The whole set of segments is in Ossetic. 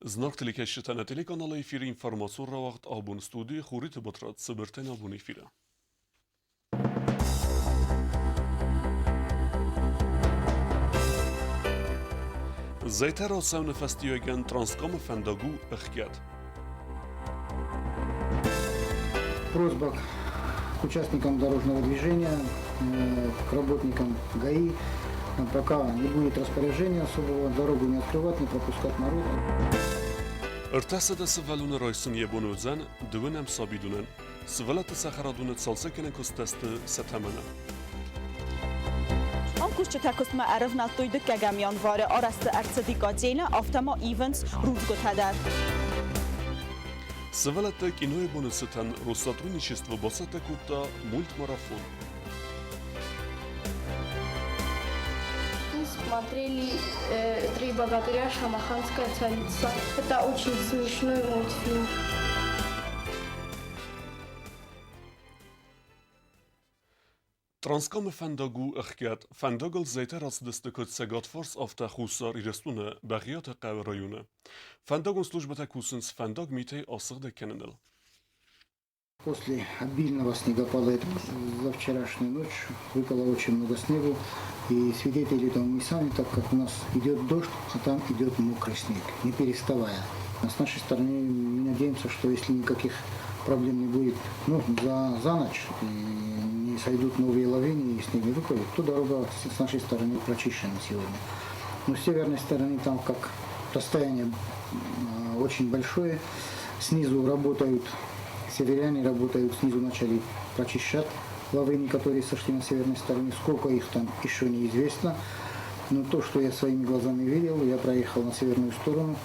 Знаг телекӕсджытӕ нӕ телеканалы эфиры информацион рауагъд абон студийы Хуриты Батрадз цыбыртӕн абон эфиры. Зӕйтӕ рацӕуыны фӕстиуӕгӕн Транскамы фӕндаг у ӕхгӕд. Просьба к участникам дорожного движения, к работникам ГАИ, пока не будет распоряжения особого, дорогу не открывать, не пропускать народ. 300 сывӕллоны райсын йӕ бон уыдзӕн дыууынӕм сабидонӕн. Сывӕллӕтты цӕхӕрадоны цалцӕггӕнӕн куыстдӕтты сӕ тӕмӕны. Ам кусджытӕ куыстмӕ ӕрӕвнӕлдтой дыккӕгӕм январы. Арӕзт ӕрцыди котельня, афтӕ ма ивынц рудзгуытӕ дӕр. Сывӕллӕттӕ кинойы боны цытӕн Россотрудничество бацӕттӕ кодта мультмарафон. Мы смотрели «Три богатыря. Шамаханская царица». Это очень смешной мультфильм. Транскамы фӕндаг у ӕхгӕд. Фӕндагыл зӕйтӕ рацыдысты куыд Цӕгатфарс, афтӕ Хуссар Ирыстоны Бӕгъиаты хъӕуы районы. Фӕндагон службӕтӕ кусынц фӕндаг митӕй асыгъдӕг кӕныныл. После обильного снегопада за вчерашнюю ночь выпало очень много снегу. И свидетели там мы сами, так как у нас идет дождь, а там идет мокрый снег, не переставая. А с нашей стороны мы надеемся, что если никаких проблем не будет, ну, за ночь и не сойдут новые лавины и снег не выпадет, то дорога с нашей стороны прочищена сегодня. Но с северной стороны там как расстояние очень большое, снизу работают северяне, работают, снизу начали прочищать лавины, которые сошли на северной стороне. Сколько их там еще неизвестно. Но то, что я своими глазами видел, я проехал на северную сторону.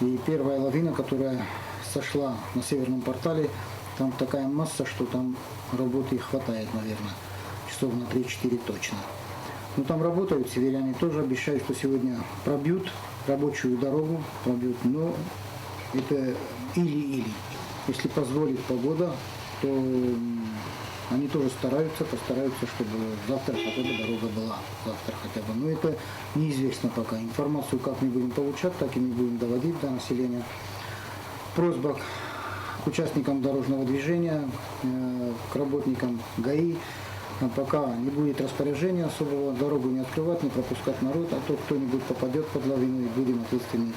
И первая лавина, которая сошла на северном портале, там такая масса, что там работы хватает, наверное, часов на 3-4 точно. Но там работают северяне тоже, обещают, что сегодня пробьют рабочую дорогу, пробьют, но это или-или. Если позволит погода, то они тоже стараются, постараются, чтобы завтра хотя бы дорога была, завтра хотя бы. Но это неизвестно пока. Информацию как мы будем получать, так и мы будем доводить до населения. Просьба к участникам дорожного движения, к работникам ГАИ, пока не будет распоряжения особого, дорогу не открывать, не пропускать народ, а то кто-нибудь попадет под лавину и будем ответственны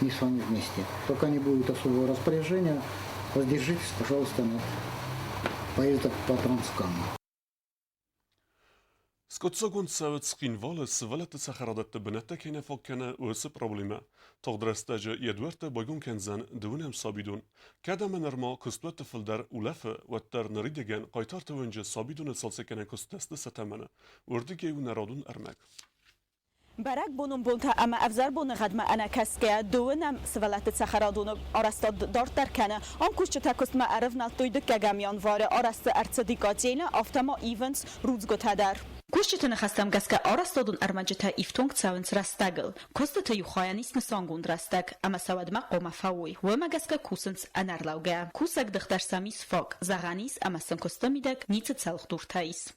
мы с вами вместе. Пока не будет особого распоряжения, воздержитесь, пожалуйста, на поездок по Транскаму. Скъуыддзагонд цӕуы Цхинвалы сывӕллӕтты цӕхӕрадӕтты бынӕттӕ кӕй нӕ фаг кӕны, уыцы проблемӕ. Тагъд рӕстӕджы йӕ дуӕрттӕ байгом кӕндзӕн дыууынӕм сабидон. Кӕд ӕмӕ нырма куыстуӕтты фылдӕр улӕфы, уӕддӕр ныридӕгӕн хъайтарты уынджы сабидоны цалцӕггӕнӕн куыст дӕсны сӕ тӕмӕны. Уырдыгӕй у нӕ радон ӕрмӕг. Бӕрӕгбонон бонтӕ ӕмӕ ӕвзӕр боныгъӕдмӕ ӕнӕкӕсгӕйӕ дыууынӕм сывӕллӕтты цӕхӕрадоны арӕзтад дарддӕр кӕны. Ам кусджытӕ куыстмӕ ӕрӕвнӕлдтой дыккӕгӕм январы. Арӕзт дзы ӕрцыди котельня, афтӕ ма ивынц рудзгуытӕ дӕр. Кусджыты ныхӕстӕм гӕсгӕ арӕзтадон ӕрмӕджытӕ ифтонг цӕуынц рӕстӕгыл. Куыстыты иу хайӕн ис нысангонд рӕстӕг, ӕмӕ сӕ уӕдмӕ хъуамӕ фӕуой. Уымӕ гӕсгӕ кусынц ӕнӕрлӕугӕ. Кусӕгдых дӕр сӕм ис фаг. Зӕгъӕн ис, ӕмӕ сын куысты мидӕг ницы цӕлхдуртӕ ис.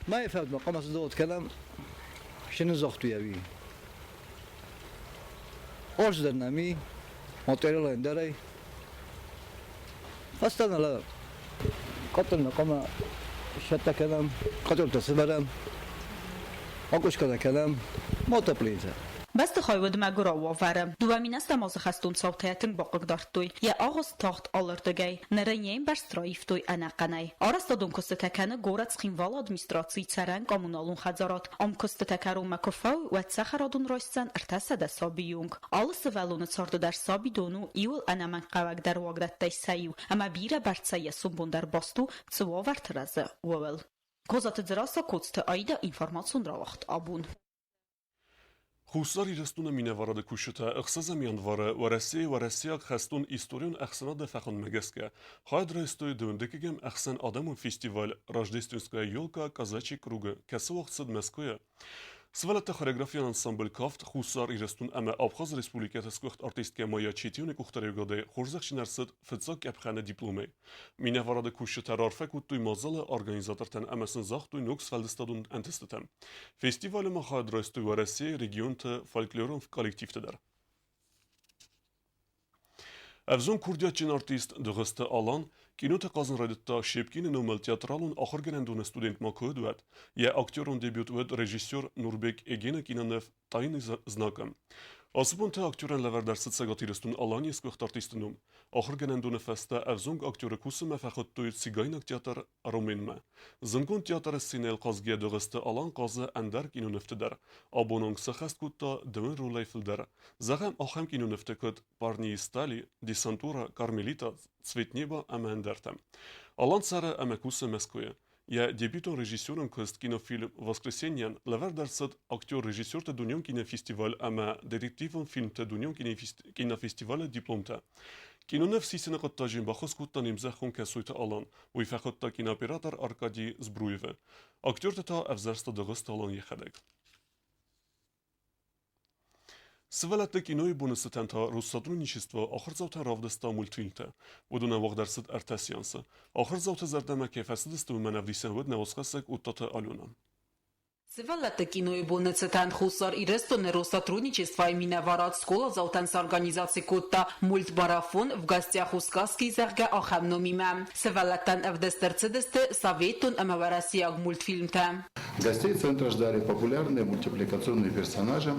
Мӕйы фӕдмӕ хъуамӕ сдзот кӕнӕм, сынызохтуйӕви. Хорз дӕр нӕм и, материал ӕндӕрӕй. Фӕстӕмӕ къотырмӕ хъуамӕ сцӕттӕ кӕнӕм, къотыртӕ сывӕрӕм, акъускӕ кӕнӕм, мотоплинтӕ. Бӕстыхай уыд мӕгуырау уавӕры. 2010 азы хӕстон цаутӕ тынг бахъыгдардтой. Йӕ агъуыст тагъд алырдыгӕй. Ныр ын йе мбӕрст раивтой ӕнӕхъӕнӕй. Арӕзтадон куыстытӕ кӕны горӕт Цхинвалы администрацийы цӕрӕн-коммуналон хӕдзарад. Ам куыстытӕ кӕронмӕ куы фӕуой, уӕд цӕхӕрадон райсдзӕн 300 сабийы онг. Алы сывӕллоны царды дӕр сабидон у иуыл ӕнӕмӕнгхъӕуӕгдӕр уагдӕттӕй сӕ иу, ӕмӕ бирӕ бӕрцӕй йӕ сомбон дӕр баст у, цы уавӕрты рӕзы, ууыл. Козаты Дзерассӕ, Коцты Аидӕ, информацион рауагъд Абон. Хуссар Ирыстоны минӕварады кусджытӕ ӕхсӕзӕм январы Уӕрӕсейы уӕрӕсейаг хӕстон историон ӕхсӕнады фӕхуындмӕ гӕсгӕ хайад райстой дыууындыккӕгӕм ӕхсӕнадӕмон фестиваль «Рождественская елка. Казачий круг»-ы, кӕцы уагъд цыд Мӕскуыйы. Сывӕллӕтты хореографион ансамбль «Кафт» Хуссар Ирыстон ӕмӕ Абхазы республикӕты сгуыхт артисткӕ Майя Четионы къухдариуӕгадӕй хорзӕхджын ӕрцыд фыццаг къӕпхӕны дипломӕй. Минӕварады кусджытӕ раарфӕ кодтой мадзалы организатортӕн ӕмӕ сын загътой ног сфӕлдыстадон ӕнтыстытӕ. Фестивалы ма хайад райстой Уӕрӕсейы регионты фольклорон коллективтӕ дӕр. Ӕвзонг курдиатджын артист Дыгъуызты Алан киноты хъазын райдыдта Щепкины номыл театралон ахуыргӕнӕндоны студент ма куы уыд, уӕд. Йӕ актерон дебют уыд режиссер Нурбек Эгены киноныв «Тайный знак»-ы. Ацы бонты актерӕн лӕвӕрд ӕрцыд Цӕгат Ирыстон-Аланийы сгуыхт артисты ном. Ахуыргӕнӕндоны фӕстӕ ӕвзонг актеры кусынмӕ фӕхуыдтой цигайнаг театр Руменмӕ. Зындгонд театры сценӕйыл хъазгӕ Дыгъуызты Алан хъазы ӕндӕр кинонывты дӕр. Абон онг сӕххӕст кодта дыууын ролӕй фылдӕр. Зӕгъӕм, ахӕм кинонывты куыд «Парни из стали», «Десантура», «Кармелита», «Цвет неба» ӕмӕ ӕндӕртӕ. Алан цӕры ӕмӕ кусы Мӕскуыйы. Йӕ дебютон режиссерон куыст кинофильм «Воскресенье» лӕвӕрд ӕрцыд актер-режиссерты дунеон кинофестиваль ӕмӕ детективон фильмты дунеон кинофестивалы дипломтӕ. Киноныв сисыны хъуыддаджы йын баххуыс кодта не мзӕххон Кӕсойты Алан, уый фӕхуыдта кинооператор Аркадий Збруевы. Актерты та ӕвзӕрста Дыгъуызты Алан йӕхӕдӕг. Сывӕллӕтты кинойы боны цытӕн та Россотрудничество ахуырдзаутӕн равдыста мультфильмтӕ. Уыдонӕн уагъд ӕрцыд ӕртӕ сеансы. Ахуырдзауты зӕрдӕмӕ кӕй фӕцыдысты, уымӕн ӕвдисӕн уыд нӕ уацхӕссӕг Оттаты Алена. Сывӕллӕтты кинойы боны цытӕн Хуссар Ирыстоны Россотрудничествойы минӕварад скъоладзаутӕн сорганизаци кодта мультмарафон «В гостях у сказки», зӕгъгӕ, ахӕм номимӕ. Сывӕллӕттӕн ӕвдыст ӕрцыдысты советон ӕмӕ уӕрӕсейаг мультфильмтӕ. Гостей центра ждали популярные мультипликационные персонажи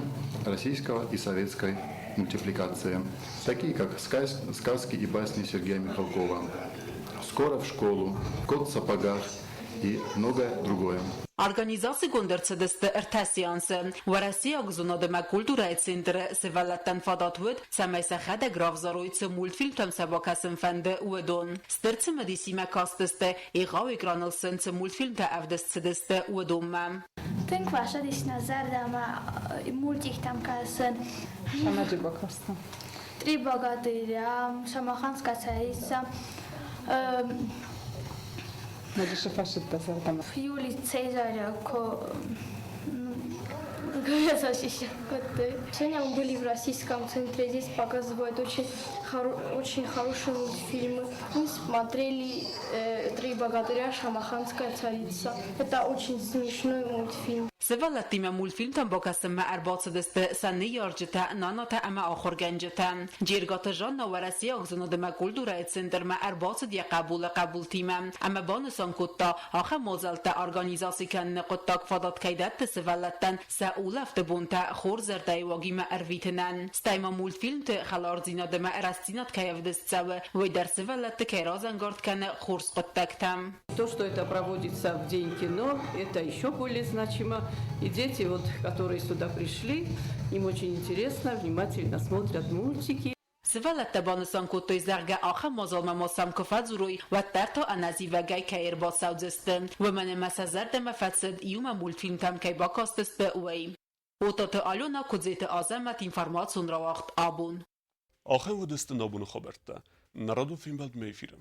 российского и советской мультипликации, такие как сказки и басни Сергея Михалкова, «Скоро в школу», «Кот в сапогах» и многое другое. Организацигонд ӕрцыдысты ӕртӕ сеансы. Уӕрӕсейаг зонад ӕмӕ культурӕйы центры сывӕллӕттӕн фадат уыд, цӕмӕй сӕхӕдӕг равзарой, цы мультфильмтӕм сӕ бакӕсын фӕнды, уыдон. Стыр цымыдисимӕ кастысты, егъау экраныл сын цы мультфильмтӕ ӕвдыст цыдысты, уыдонмӕ. Тынг фӕцыдис нӕ зӕрдӕмӕ мультиктӕм кӕсын. Цӕмӕ бакастӕ? Три богатыря, Шамаханская царица. Надюша фӕсыдтӕ зӕрдӕмӕ. Юлий Цезаря Сегодня мы были в российском центре. Здесь показывают очень, очень хорошие мультфильмы. Мы смотрели «Три богатыря. Шамаханская царица». Это очень смешной мультфильм. Сывӕллӕттимӕ мультфильмтӕм бакӕсынмӕ ӕрбацыдысты сӕ ныййарджытӕ, нанатӕ ӕмӕ ахуыргӕнджытӕ. Джергаты Жанна Уӕрӕсейаг зонадимӕ культурӕйы центрмӕ ӕрбацыд йӕ хъӕбулы хъӕбултимӕ ӕмӕ банысан кодта, ахӕм мадзӕлттӕ организаци кӕныны хъуыддаг фадат кӕй дӕтты сывӕллӕттӕн сӕ улӕфты бонтӕ хорз зӕрдӕйы уагимӕ ӕрвитынӕн. Стӕй ма мультфильмты хӕлардзинад ӕмӕ рӕстдзинад кӕй ӕвдыст цӕуы, уый дӕр сывӕллӕтты кӕй разӕнгард кӕны хорз хъуыддӕгтӕм. То, что это проводится в День кино, это еще более значимо. И дети, вот, которые сюда пришли, им очень интересно, внимательно смотрят мультики. Сывӕллӕттӕ банысан кодтой, зӕгъгӕ, ахӕм мадзалмӕ ма сӕм куы фӕдзурой, уӕддӕр та ӕнӕзивӕгӕй кӕй ӕрбацӕудзысты. Уымӕн ӕмӕ сӕ зӕрдӕмӕ фӕцыд, иумӕ мультфильмтӕм кӕй бакастысты, уый. Отаты Алена, Куыдзеты Азӕмӕт, информацион рауагъд «Абон». Ахӕм уыдысты нӕ абоны хабӕрттӕ. Нӕ радон фембӕлдмӕ эфиры.